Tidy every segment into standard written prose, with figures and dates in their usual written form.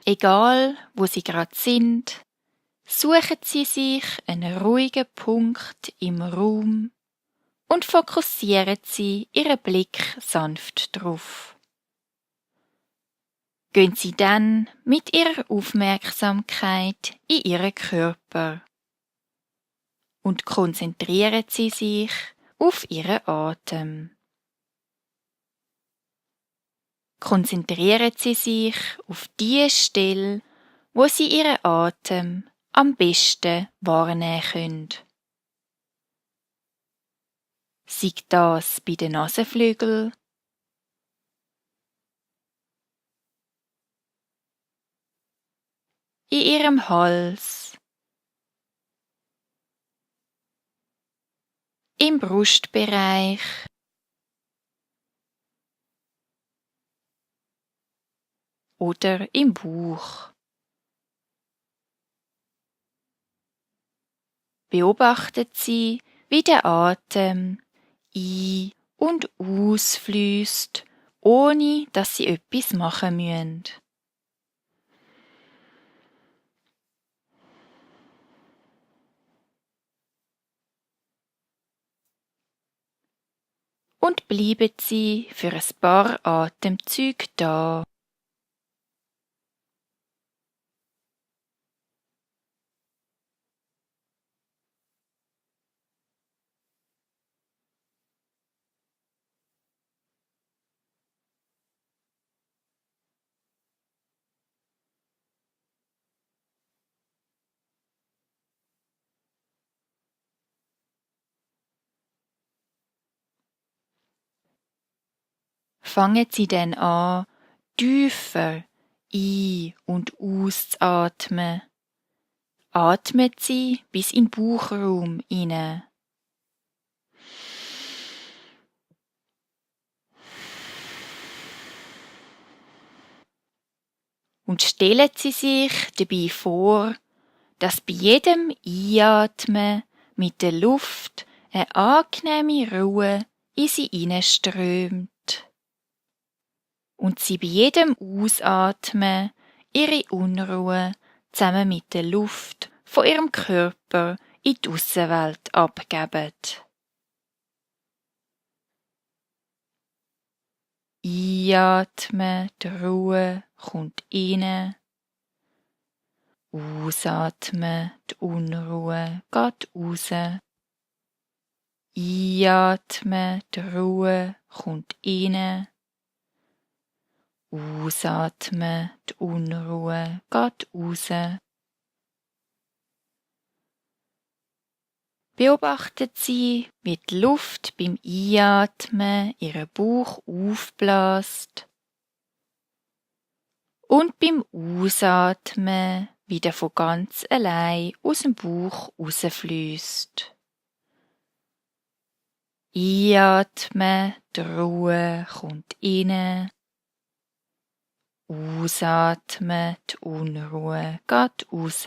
Egal, wo Sie gerade sind, suchen Sie sich einen ruhigen Punkt im Raum und fokussieren Sie Ihren Blick sanft drauf. Gehen Sie dann mit Ihrer Aufmerksamkeit in Ihren Körper und konzentrieren Sie sich auf Ihren Atem. Konzentrieren Sie sich auf die Stelle, wo Sie Ihren Atem am besten wahrnehmen können. Sei das bei den Nasenflügeln, in Ihrem Hals, im Brustbereich oder im Bauch. Beobachten Sie, wie der Atem ein- und ausfließt, ohne dass Sie etwas machen müssen. Und bleiben Sie für ein paar Atemzüge da. Fangen Sie dann an, tiefer ein- und auszuatmen. Atmen Sie bis in den Bauchraum hinein. Und stellen Sie sich dabei vor, dass bei jedem Einatmen mit der Luft eine angenehme Ruhe in Sie hineinströmt. Und Sie bei jedem Ausatmen Ihre Unruhe zusammen mit der Luft von Ihrem Körper in die Aussenwelt abgeben. Einatmen, die Ruhe kommt rein. Ausatmen, die Unruhe geht raus. Einatmen, die Ruhe kommt rein. Ausatmen, die Unruhe geht raus. Beobachten Sie, wie die Luft beim Einatmen Ihren Bauch aufbläst und beim Ausatmen wieder von ganz allein aus dem Bauch rausfließt. Einatmen, die Ruhe kommt rein. Ausatmen, die Unruhe geht raus.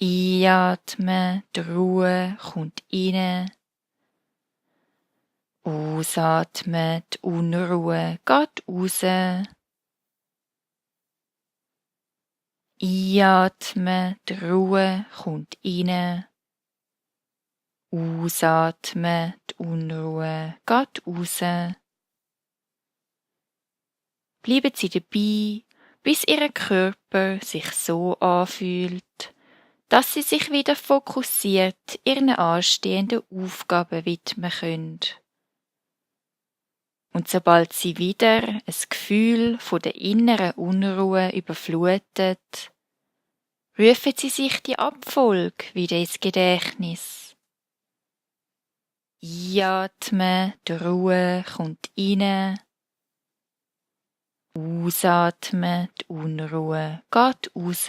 Einatmen, die Ruhe kommt rein. Ausatmen, die Unruhe geht raus. Einatmen, die Ruhe kommt rein. Ausatmen, die Unruhe geht raus. Bleiben Sie dabei, bis Ihr Körper sich so anfühlt, dass Sie sich wieder fokussiert Ihren anstehenden Aufgaben widmen können. Und sobald Sie wieder ein Gefühl von der inneren Unruhe überflutet, rufen Sie sich die Abfolge wieder ins Gedächtnis. Einatmen, die Ruhe kommt rein. Ausatmen, die Unruhe geht raus.